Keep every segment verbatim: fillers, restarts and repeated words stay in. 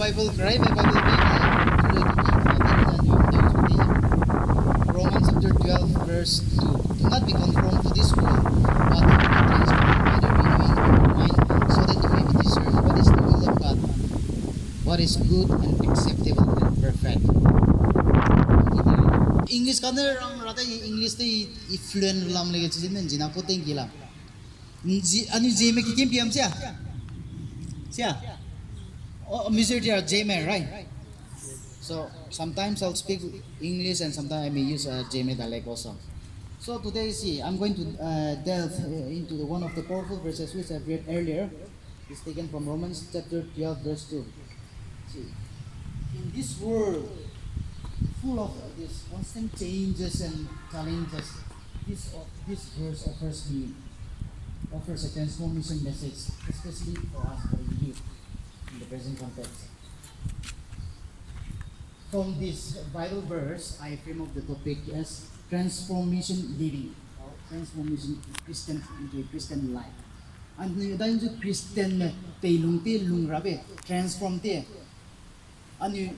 Bible, Bible, Romans chapter twelve, verse two. Do not be conformed to this world, but be transformed by the renewing of your mind, so that you may be discern what is the will of God, what is good and acceptable and perfect. English kane rang ra de, English de i fluent lam lege, chize men jina ko teng ki la. Nzi-, anui Zeme ki kim piam sia? Sia? Oh, Mister Dear, Zeme, right? So sometimes I'll speak English and sometimes I may use, uh, Zeme dialect also. So today, see, I'm going to, uh, delve, uh, into the, one of the powerful verses which I've read earlier. It's taken from Romans chapter twelve, verse two. See, in this world full of these constant changes and challenges, this, this verse offers me, offers a transformation message, especially for us, for the youth, in the present context. From this Bible verse, I frame up the topic as transformation living, or transformation Christian, into a Christian life. Anui dai zu Christian me peilung te lung rabe, transform te, anui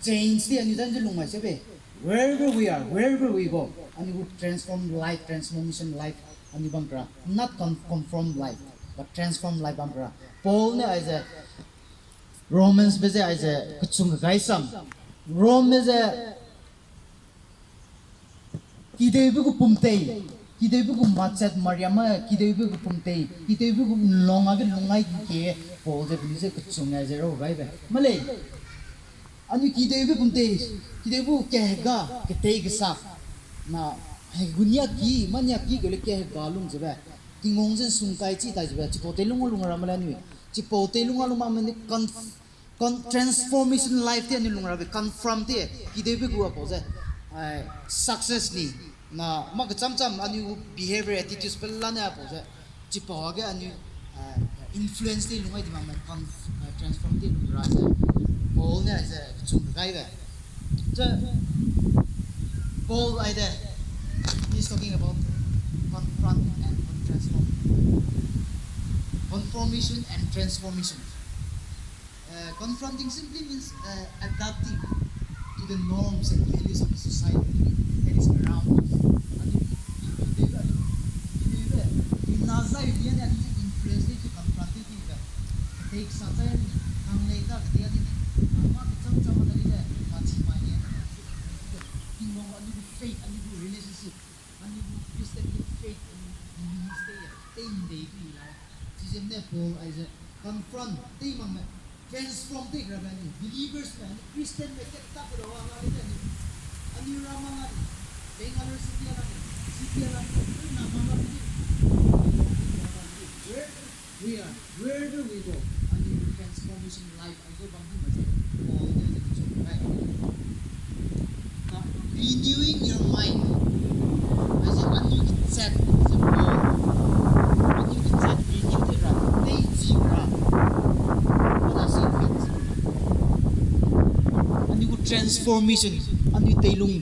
change te, anui dai zu lung mai sebe, wherever we are, wherever we go, anui gu transform life, transformation life, anui bam kra, not con-, conform life, but transform life bam kra. Paul ne aize Romans be ze aize kechung gai sam. Rome ze kideube gu pum tei, kideube gu machat mariame, kideube gu pum tei, kideube gu nlong age lungai ki ke, Paul ze peli ze kechung aize rau gai be. Malei, anui kideube pum tei, kideube kehega, ketei kesak. Na, hegunia ki, mania ki gele kehega lung zebe. Tingwang ze sungkai chi tai zebe, chipau tei lung lung ramme le anui. Chipau tei lung lung ma mene con-, con-, transformation life te anui lung rabe, confront te, kideube gu apau ze, ai, success ni, na, ma kecham cham anui gu behavior, attitudes pelane apau ze, chipau age anui, ai, influence te lung ai di ma me con-, ai, transform te lung ra ze, Paul ne aize kechung gai be. Ze, Paul aide, he's talking about confront and transform. Conformation and transformation. Uh, confronting simply means, uh, adapting to the norms and values of the society that is around us. Ani, ina zai lia ne ani influence de confront de, take sa zai ani, nang lei da de ani, ama ke cham cham ani de, ma chi ma ye, Tingwang ani gu faith, ani gu relationship, ani gu Christian gu faith, ani gu ministry, tei ndei tu lai. Chize ne Paul aize confront tei mak me, transform tei gra be ani believers me, ani Christian me kat ta pe ra wa la le ani, ani ra ma la ni, Bangalore city la ni, city la ni, na ma la ni, where we are, wherever we go, ani transformation life. Renewing your mind. Aize anui kechat, anui kechat renew te ra, tei chi ra. What does it mean? Anui gu transformation, anui teilung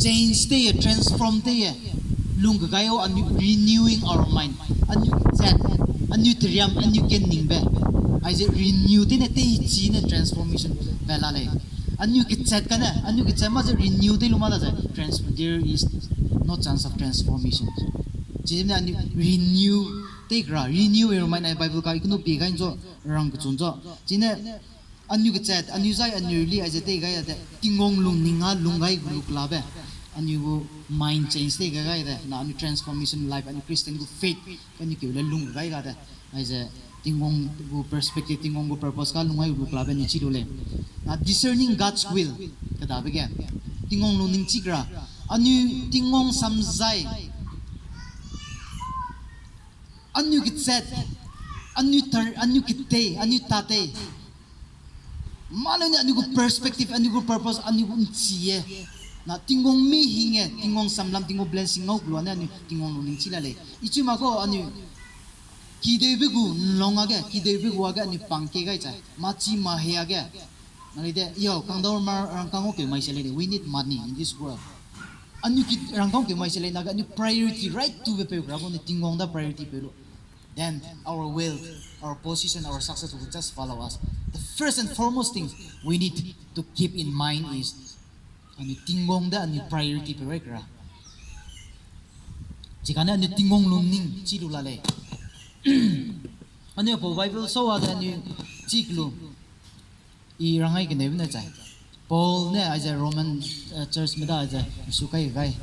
change tei ye, transform tei ye, lung kegai o, anui renewing our mind. Anui kechat, anui teriam, anui keningbe. Aize renew tei ne tei chi ne transformation be la lei. Anui kechat kane, anui kechat ma ze renew tei lu ma da ze trans-, there is no chance of transformation. Chizene anui renew tei gra, renew your mind, ai Bible ka ikunu pie gai nzo, rang kechun zo. Chine anui kechat, anui zai, anui li aize tei gai a de, Tingwang lungning a lung gai gu luk labe. Anui gu mind change tei gai gai de, na anui transformation life, anui Christian gu faith, anui keu le lung gai ga de. Aize Tingwang gu perspective, Tingwang gu purpose ka lung gai gu luk labe anui chi lu lei. Na discerning God's will, kedabe ge. Tingwang lungning chi gra. Anui Tingwang sam zai. Anui kechat, anui tar, anui ketei, anui tatei. Mâ leu ne anui gu perspective, anui gu purpose, anui gu nchi e. Na Tingwang mi hing e, Tingwang samlam, Tingwang blessing ngau gu lua ne anui Tingwang lungning chi la lei. Ichu ma ko anui kideube gu nlong age, kideube gu age anui pang ke gai chai. Machi mahe age. Nang lei de, yo, kangdau ma rangkâng o keu mai se lei de, we need money in this world. Anui ki rangkâng keu mai se lei, nage anui priority right to be peu gra gu ne Tingwang da priority peu lu. then our wealth, our position, our success will just follow us. The first and foremost thing we need to keep in mind is anui Tingwang de anui priority pe rai kera. Chikane anui Tingwang lungning chi lu la lei. Anui apau Bible sau a de anui chi kelu. I rangai keneu ne chai. Paul ne aize Roman, eh, church me da aize su kai gai.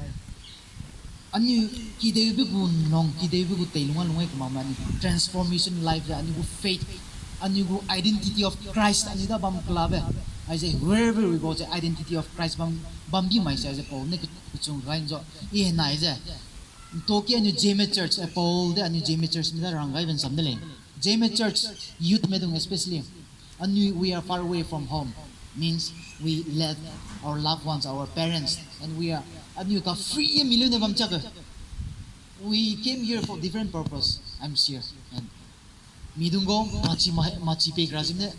Anui kideube gu nang, kideube gu teilung a lung ai kemame anui transformation life ze anui gu faith, anui gu identity of Christ anui da bam kelabe. Aize wherever we go, ze identity of Christ bam, bam bi mai se aize Paul ne ke-, kechung gai nzo. I nai ze. Ntoki anui Zeme church, eh, Paul de anui Zeme church me da rang gai ben sam de lei. Zeme church youth me dung especially. Anui, we are far away from home, means we left our loved ones, our parents, and we are, anui ka free mi lu ne bam chak. We came here for different purpose, I'm sure. And mi dung gu, machi, ma-, machi pe gra zim ne,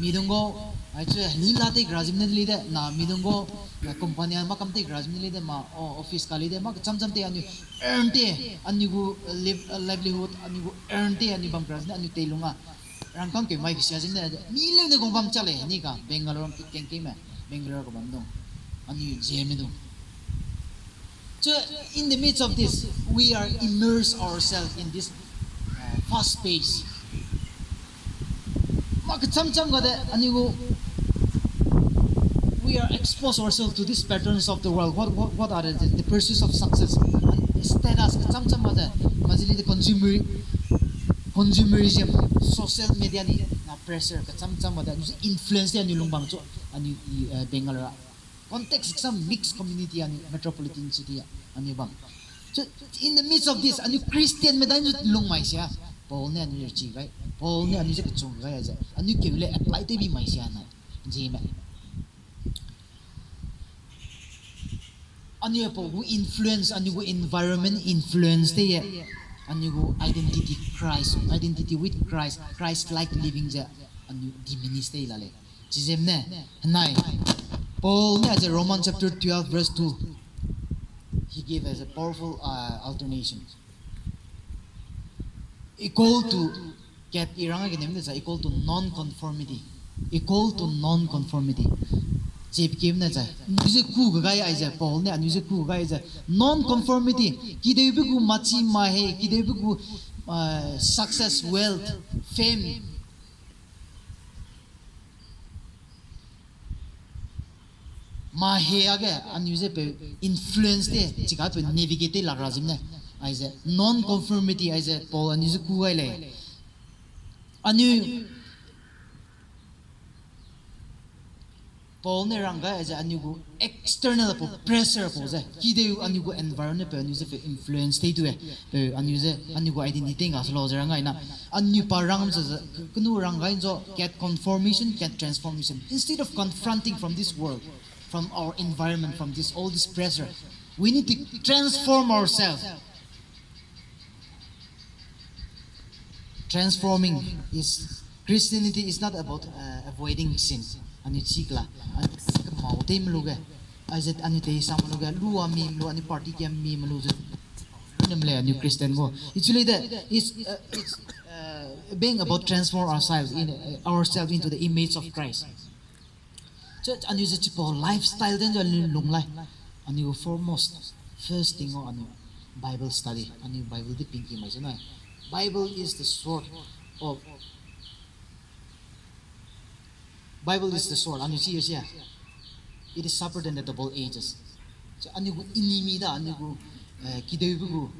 mi dung gu, aichu, heli la te gra zim ne li de, na mi dung gu, na company a ma kam te gra zim ne li de, ma, o, office ka li de, ma kecham cham te anui earn te, anui gu, uh, liv-, uh, livelihood, anui gu earn te, anui bam gra zim ne, anui teilung a. Rangkang keu mai kesia zim ne, mi leu ne gu bam cha lei, ni ka, Bangalore ke keng keng me, Bangalore ka bam dung. Anui Zeme dung. So, in the midst of this, we are immerse ourselves in this, uh, fast pace. Ma kecham cham ga de, anui gu, we are expose ourselves to these patterns of the world. What, what, what are the, the pursuits of success? Status kecham cham ga de, ma zili de consumer, consumerism, social media ni, na pressure kecham cham ga de, anui influence de anui lung bam chu, anui, uh, Bangalore. Context exam mixed community anui metropolitan city anui bam. So, in the midst of this, anui Christian me dai lung mai sia. Paul ne anui chi gai. Paul ne anui ze kechung gai ze. Anui keu le apply te bi mai sia na. Zeme. Anui apau gu influence, anui gu environment influence te ye. Anui gu identity Christ, identity with Christ, Christ-like living ze. Anui diminish te la lei. Chizem ne, henai. Paul ne as a Roman chapter twelve verse two, he gave as a powerful, uh, alternation. Equal to, kat i rang a ge nem ne za, equal to non-conformity. Equal to non-conformity. Chep kem ne za, anui ze ku gai aize, Paul ne anui ze ku gai aize, non-conformity. Kideube gu machi ma he, kideube gu, uh, success, wealth, fame. Ma he age anui ze pe influence te, chika pe navigate te lak ra zim ne. Aize non-conformity, aize Paul anui ze ku gai lei. Anui Paul ne rang gai aize anui gu external apau pressure apau ze. Kideu anui gu environment pe anui ze pe influence te du e. Pe anui ze anui gu identity nga se lo ze rang gai na. Anui pa rang ze, ze, kenu rang gai nzo, get conformation, get transformation. Instead of confronting from this world, from our environment, from this, all this pressure, we need to transform ourselves. Transforming is, Christianity is not about, uh, avoiding sin. Anui chikla, anui kemau te melu ge, aize anui te sa melu ge, lu a mi melu, anui party ke mi melu ze. Nemle anui Christian go. Actually, the, it's, uh, it's, uh, being about transform ourselves in, uh, ourselves into the image of Christ. Church, anui ze chipau lifestyle den ze anui lung lai. Anui foremost, first thing o anui Bible study, anui Bible de pingki mai ze nai. Bible is the sword of, Bible is the sword. Anui chi sia. It is sharper than the double edges. So anui gu enemy da, anui gu, eh, kideube gu,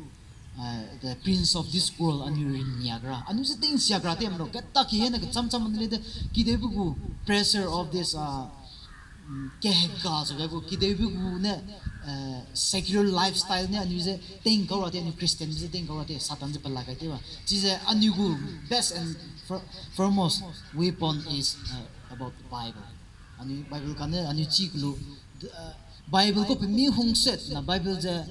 eh, the prince of this world, anui rinniak ra. Anui ze ting siak ra te mlo, kata ki hene kecham cham anui le de, kideube gu pressure of this, uh, mm, kehega so gai gu, kideube gu ne, eh, secular lifestyle ne anui ze ting kau ra te, anui Christian ze ting kau ra te, Satan ze pela kai te ba. Chize anui gu best and fir-, foremost weapon is, uh, about the Bible. Anui Bible kane, anui chi kelu, uh, Bible ko pe mi hung set na Bible ze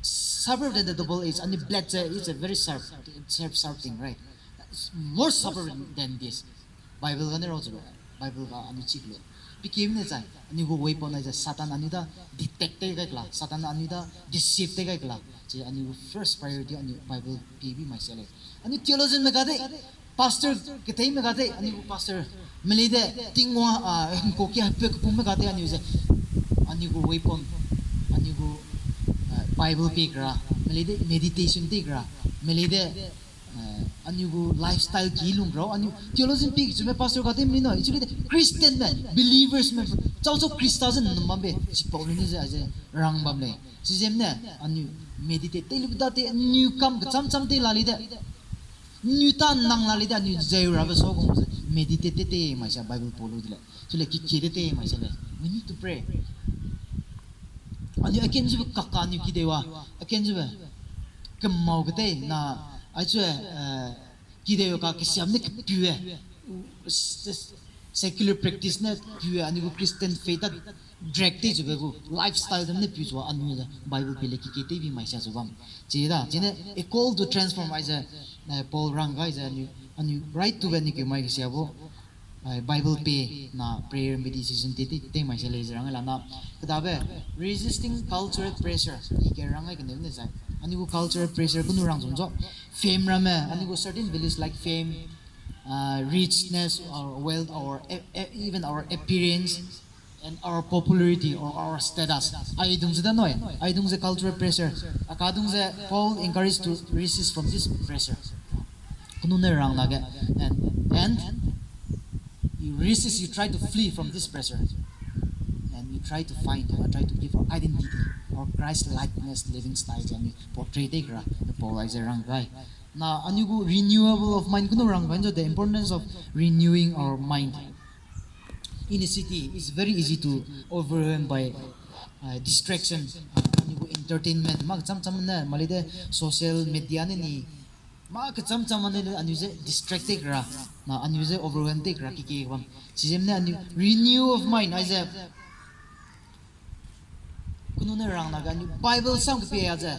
sharper than the double edge. Anui blade ze, it's a very sharp, sharp, sharp thing, right? More sharper than this. Bible kane rau ze, Bible ka anui chi kelu. Pikim ne zai, anui gu weapon ai ze Satan anui da detect te gai kela, Satan anui da deceive te gai kela. Ze anui gu first priority anui Bible pie bi mai sia lei. Anui theologianme ga dei, pastor keteime ga dei, anui gu pastor melei de, Tingwang, a, hingkau kia hepeu kepume ga dei anui ze, anui gu weapon, anui gu, a, Bible pie kera, melei de meditation tei kera, melei de, a, anui gu lifestyle ki lung rau, anui theologian pie kechume pastor ga dei melei no, ichu lei de Christianme, believersme, chau chau Khrista ze nnum bambe, chipau lei ne ze, aize rang bam lei. Chiziemne, anui meditate tei lu da te, anui kam kecham cham tei la lei de. Anui ta nang la lei de, anui zeu rabe sa gum ze meditate tei tei mai sia Bible pau lu de lei. Chule kikie de tei mai sia lei. We need to pray. Anui aken zube kaka anui kideu a, aken zube kemau ketei na, aichu, eh, kideu ka kesiam ne kepiu e, secular practice ne piu e, anui gu Christian faith a drag tei zube gu lifestyle dem ne piu zua anui ze Bible pie le kikie tei bi mai sia zu bam. Chi da, chine a call to transform aize, eh, Paul rang gai ze anui, anui right to be ni keu mai kesia bu, eh, Bible pie na prayer meditation tei tei tei mai sia lei ze rang la na. Kedabe, resisting cultural pressure, i ke rang gai kene ne zai. Anui gu cultural pressure kunu rang zun zo. Fame ramme, anui gu certain values like fame, uh, richness, or wealth, or e- e- even our appearance, and our popularity or our status. Aidung ze da noi, aidung ze cultural pressure. Akadung ze Paul encouraged to resist from this pressure. Kunu ne rang na ge, and, and you resist, you try to flee from this pressure. And you try to find, or try to give our identity, or Christ-likeness living style, and portray de gra, Paul aize rang gai. Na anui gu renewable of mind kunu rang gai zo, the importance of renewing our mind. In a city, it's very easy to overwhelmed by, uh, distraction. Anui gu entertainment, mak cham cham ne, mali de social media ne ni, mak cham cham ne anui ze distract tei gra, na anui ze overwhelm tei gra kike bam. Chiziemne anui renew of mind, aize kunu ne rang na ge anui Bible sam kepie a ze,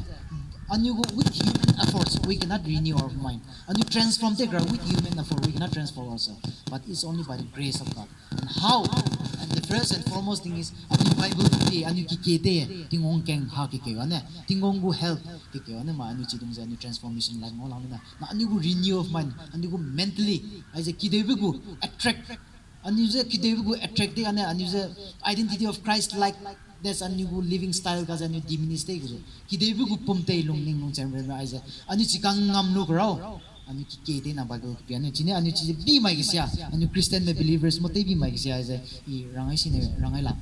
anui gu with human efforts, we cannot renew our mind. Anui transform tei gra with human effort, we cannot transform ourselves. But it's only by the grace of God. And how? And the first and foremost thing is, anui Bible pie, anui kike tei, Tingwang keng ha kekeu ane, Tingwang gu help kekeu ane, ma anui chidung ze anui transformation lai ngau lang na, ma anui gu renew of mind, anui gu mentally, aize kideube gu attract, anui ze kideube gu attract tei ane, anui ze identity of Christ-likeness, anui gu living style ga ze anui diminish tei gu ze, kideube gu pum tei lungning lungchang re aize, anui chikang ngam lu grau. Anui kike tei na Bible kepie ane, chine anui chize bi mai kesia, anui Christianme believers mo tei bi mai kesia aize, i rangai sine rangai la.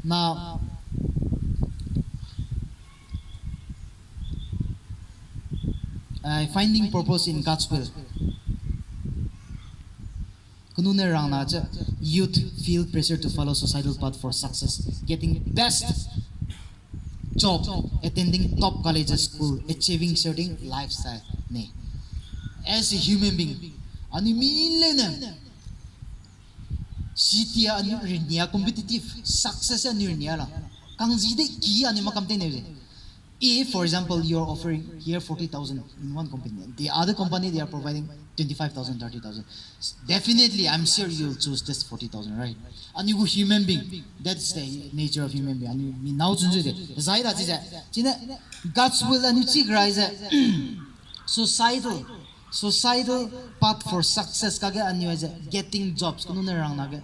Na, uh, finding purpose in God's will. Kunu ne rang na ze, youth feel pressure to follow societal path for success, getting best job, attending top colleges, school, achieving certain lifestyle ne. As a human being, anui mi leu ne, city a anui rinia competitive, success anui rinia la. Kangzi de ki anui makam tei ne ze. If, for example, you are offering here forty thousand in one company, the other company, they are providing twenty-five thousand, thirty thousand, definitely, I'm sure you'll choose this forty thousand, right? Anui gu human being, that's the nature of human being. Anui mi nâu chun zu de, zai da chi ze, chine, God's will anui chi grai ze, societal, societal path for success kage anui ze, getting jobs, kunu ne rang na ge,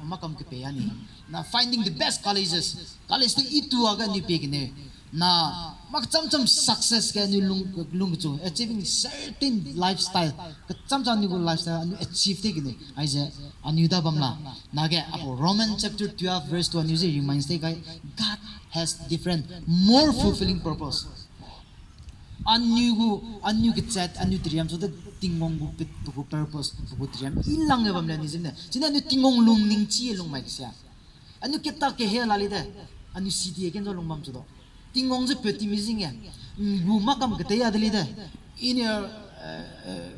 makam kepei ani. Na finding the best colleges, college te itu a ge anui pie kene. Na, mak cham cham success ke anui lung, lung kechu, achieving certain lifestyle, kecham cham anui gu lifestyle, anui achieve te kene, aize, anui da bam la. Na ge, apo Roman chapter twelve verse two, anui ze reminds te kai, God has different, more fulfilling purpose. Anui gu, anui kechat, anui teriam so de Tingwang gu pit, pe gu purpose, pe gu teriam, i lang e bam le anui zim ne. Chine anui Tingwang lung ning chi e lung mai kesia. Anui keta ke he la li de, anui city e kenzo lung bam chu do. Tingwang ze pe ti mi zing e, ngu makam kete ya de li de. In your, uh, uh,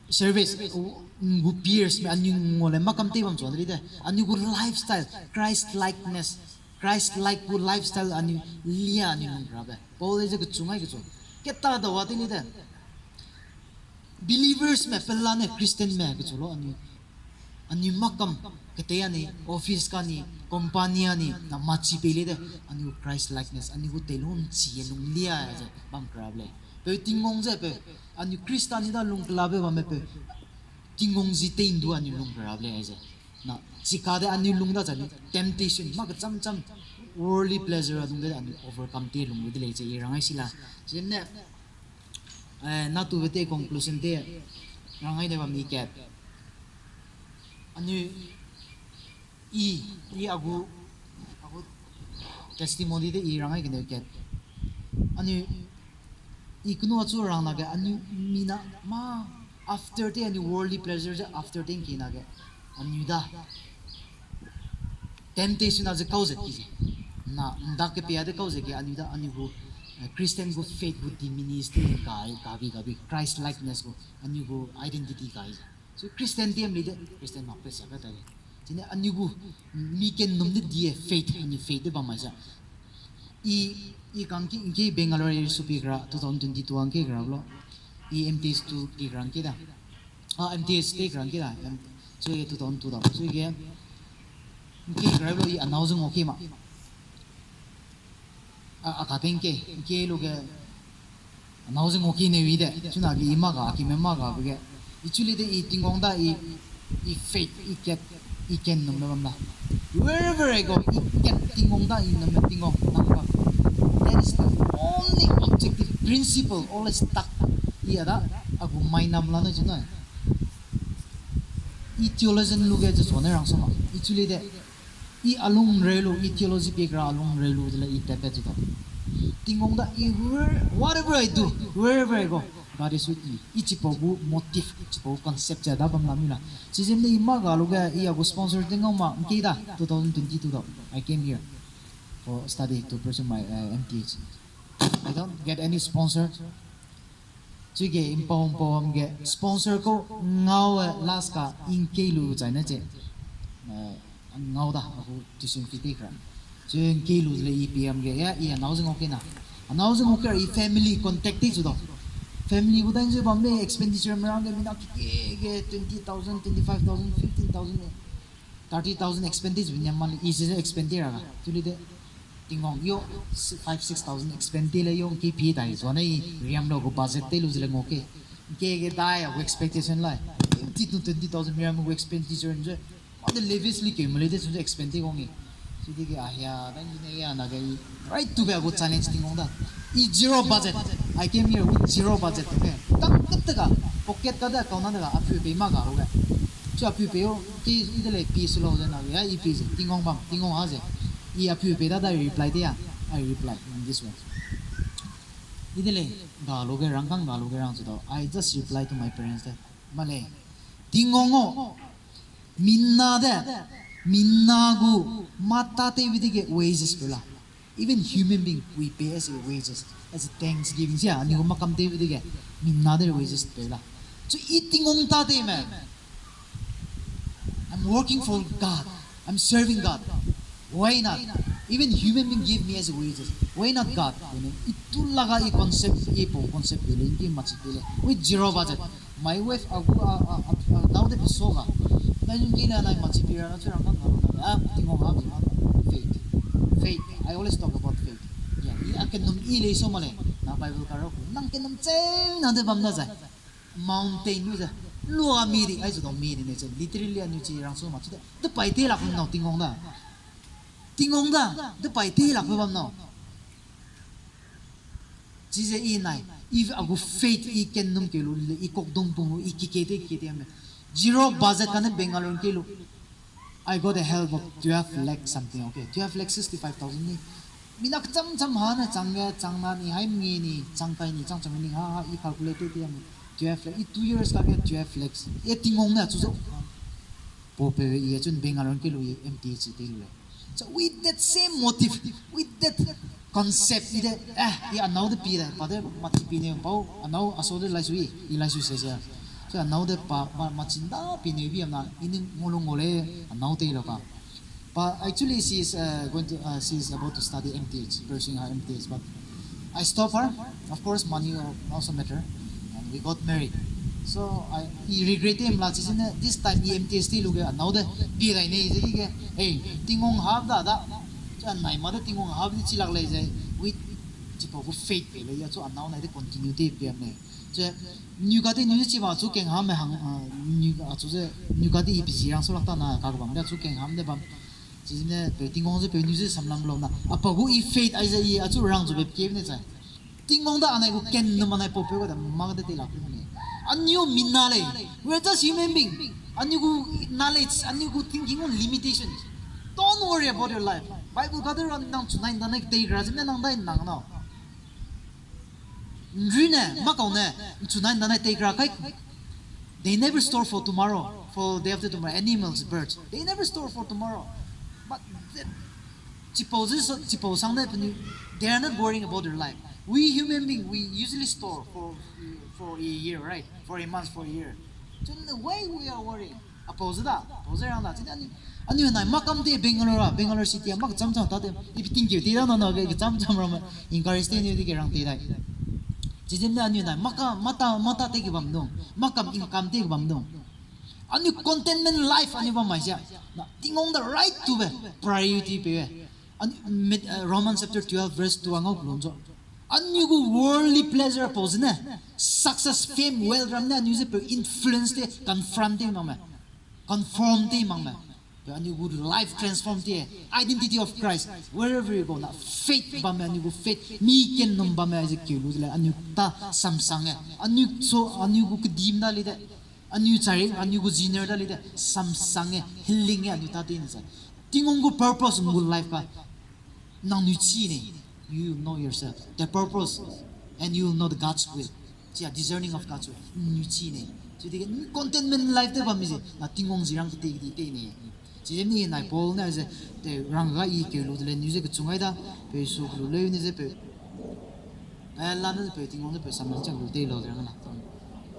service, uh, ngu peers me anui ngo le makam te bam chu de li de. Anui gu lifestyle, Christ likeness, Christ like gu lifestyle anui lia anui nung rabe. Paul ze kechu ngai kechu. Keta da wa te li de. Believers me, pelane Christian me, kechu lo anui. Anui makam, ketei ani, office kani, company ani, na machi pei le de, anui Christ likeness, anui gu teilung chi e lung lia ze bam kera lei. Peu Tingwang ze peu, anui Khrista ni da lung kelabe bamme peu, Tingwang zi tei ndu anui lung kera lei aize. Na, chika de anui lung da ze anui temptation, ma kecham cham, worldly pleasure adung de anui overcome te lung de lei ze i rang ai si la. Zene, eh, na tube te conclusion te, rang ai de bam i kat. Anui, i, i a gu, a gu testimony de i rang ai keneu kat. Anui, i kenu achu rang na ge, anui mina ma after te, anui worldly pleasure ze after te ngki na ge, anui da temptation a ze kau zet ki ze. Na, nda kepia de kau zet ki, anui da, anui gu, eh, Christian gu faith gu diminish te, ka, kabi, kabi, Christ likeness gu, anui gu identity kai ze. So Christian diam lei de, Christian mak pe sia ka ta de. Chine anui gu, mi ken num de die faith, anui faith de bam mai za. I, i kang ki, ngki Bangalore su pi kera, two thousand twenty-two ang ki kera lo. I M T S two pi kera ngki da. Ah, M T S te kera ngki da. Em, so ye two thousand two da. So ye, ngki kera lo i anau zeng okay ma. A, a ka teng ke, ke lu ge, anau zeng okay ne wi de, chuna ge i ma ga, ki me ma ga be ge. I chu le de i Tingwang da i, i faith, i kat, i ken num me bam da. Wherever I go, i kat Tingwang da i num me Tingwang nang ba. That is the only objective principle always stuck. I a da, a gu mai nam la ne chu na. I theologian lu ge ze sua ne rang sa ma. I chu le de. I alung reu lu, i theology pie kera alung reu lu ze le i tatpat ze da. Tingwang da i where-, whatever I do, wherever I go, God is with me. I chipau gu motive, chipau concept ze da bam la mi la. Chizem ne i ma ga lu ge, i a gu sponsor de ngau ma, ngke da, two thousand twenty-two da. I came here for study to pursue my, uh, M T H. I don't get any sponsor. Chuige mpau mpau am ge sponsor kau ngau, eh, last ka ngkei lu chai ne che. Eh, ngau da, a gu tuition fee te kra. Chu ngkei lu le i P M ge, ya, i anau zeng okay na. Anau zeng okay i family contact te chu da. Family gu dan ze bam le expenditure merang ge mina ki ge twenty thousand, twenty-five thousand, fifteen thousand, thirty thousand expenditure bine man i ze expenditure ga. Chu le de. Tingwang yo, five, six thousand expenditure le yo ngkei pi dai zua ne i riam lo gu budget te lu ze le ngau ke. Ngkei ge dai a gu expectation lai. Twenty to twenty thousand riam gu expenditure nze. Ma de lavish li ke mele de chu expend te gong i. Chidege a hia, dan ne ya na ge i. Right to be a gu challenge Tingwang da. I zero budget. I came here with zero budget. Okay. Tang kat te ga, pocket ka de account na de ga, a pu pe ma ga ru ge. Chu a pu pe yo, ki i de le pi su lo ze na ge, ya i pi ze, Tingwang bam, Tingwang ha ze. I a pu pe da da reply de ya. I reply in this way. I de le, ga lu ge rang kang, ga lu ge rang zu da. I just reply to my parents de. Ma le, Tingwang o, mina de, mina gu, mata te wi dege wages pe la. Even human being, we pay as a wages, as a thanksgiving. Sia, ani gu makam te wi dege, mina de wages pe la. Chu i Tingwang ta te me. I'm working for God. I'm serving God. Why not? Even human being give me as wages. Why not God? Ine, i tu laga i concept, i pau concept de le, i machi pe le. With zero budget. My wife, a gu, a, a, a, a, now de peso ga. Na yung ki na na machi pe ra na chu rang kang ga na. Ah, Tingwang ha bi ma. Faith. Faith. I always talk about faith. Yeah, i a kenum i le so ma le. Na Bible ka ra ku. Nang kenum cheu na de bam na zai. Mountain lu ze, lua mi di, ai zu dau mi di ne ze, literally anui chi rang su ma, chi de, de pai te lak nau Tingwang da. Tingwang da, de pai te lak bam nau. Chi ze i nai, i a gu faith i ken num ke lu le, i kok dong pung lu, i ki ke te, ki ke te me. Zero budget kane Bangalore ke lu. I got a help of twelve lakh something, okay. Twelve lakh sixty-five thousand ni. Mina kecham cham ha ne chang ge, chang na ni, hai mi ni, chang kai ni, chang chang ni, ha, ha, i calculate te am. Twelve lakh, i two years ka ge twelve lakhs. E Tingwang ne chu zo. Po pe i chun Bangalore ke lu i M T H te lu le. So with that same motive, with that concept, i de, eh, i anau de pi de, pa de machi pi ne pau, anau aso de lai sui, i lai sui se se. So anau de pa, ma, machi nda pi ne bi am na, i ning ngulu ngule, anau te lo ka. But actually, she is, uh, going to, uh, she is about to study M T H, pursuing her M T H. But I stop her. Of course, money al-, also matter. And we got married. So, I, I regret tew mla chi zene, this time I M T S te lu ge anau de, pie dai nei ze di ge, ei, Tingwang hap da da. Chu anai ma de Tingwang hap di chi lak lei ze, with, chipau gu faith pe lei ya chu anau nai de continue tew piam nei. Chu, nyu ka de nyu chi ba chu keng ham me hang, ah, nyu ka chu ze, nyu ka de I P C rang su lak ta na ka bam de chu keng ham de bam. Chi zene pe Tingwang ze pe nyu ze samlam lau na. Apau gu I faith ai ze I achu rang zu be pie ne zai. Tingwang da anai gu ken num anai pau peu ga da mak de tei lak pe ne. Anui mina lei. We are just human being. Anui gu knowledge, anui gu thinking on limitation. Don't worry about your life. Bible ga de ran nang chunai ndanai tei gra zene nang dai nang nau. Nrune, makau ne, chunai ndanai tei gra kai. They never store for tomorrow, for day after tomorrow, animals, birds. They never store for tomorrow. But the, chipau ze, chipau sang ne penu, they are not worrying about their life. We human being, we usually store for, for a year, right? For a month, for a year. So in a way, we are worrying. Apau ze da, apau ze rang da, chine anui, anui nai makam de Bangalore a, Bangalore city a, mak cham cham ta de, I pi tingkeu ti da na na ge cham cham ram, encourage te ni di ge rang te dai. Chi zene anui nai maka, mata, mata te ge bam dong, makam income te ge bam dong. Anui contentment life anui bam mai sia. Na, Tingwang da right to be, priority pe be. Anui, met, uh, Romans chapter twelve verse two a ngau kelum zo. Anui gu worldly pleasure pau zene, success, fame, wealth ram ne anui ze pe influence te, confront te mak me. Conform te mak me. Pe anui gu life transform te, identity of Christ, wherever you go, na faith bam me, anui gu faith, mi ken num bam me, aize keu lu de le, anui ta samsang e, anui so, anui gu kedim da le de, anui chari, anui gu ziner da le de, samsang e, healing e, anui ta te ne ze. Tingwang gu purpose, gu life ka, nang nui chi ne, you know yourself, the purpose, and you will know the God's will. Chia discerning of God's will, nui chi ne. Chi dige contentment life te bam mi ze, na Tingwang zi rang kete kedi te ne. Chi ze ni nai Paul ne ze, te rang ga I keu lu de le, nui ze kechung ai da, pe su kelu leu ne ze pe, eh, la ne ze pe Tingwang ne pe sam chang lu te lau de rang la.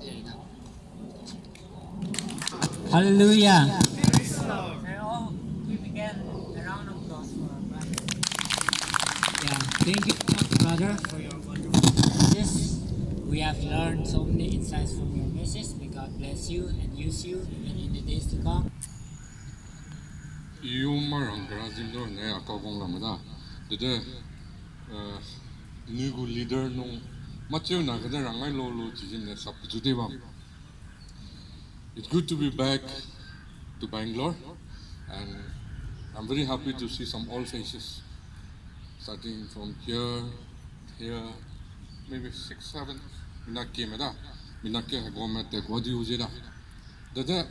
Te da. Hallelujah. Can all give again a round of applause for our brother. Yeah, thank you so much, brother, for your wonderful message. We have learned so many insights from your message. May God bless you and use you even in the days to come. Yu ma rang kera zim do ne a kau gong lam da. Dede, eh, nui gu leader nung, macheu na kede rang ai lo lo chi zim ne sap pechu de bam. It's good to be back to Bangalore, and I'm very happy to see some old faces, starting from here, here, maybe six, seven, mina ke me da, mina ke hegome te kwa di u ze da. Dede,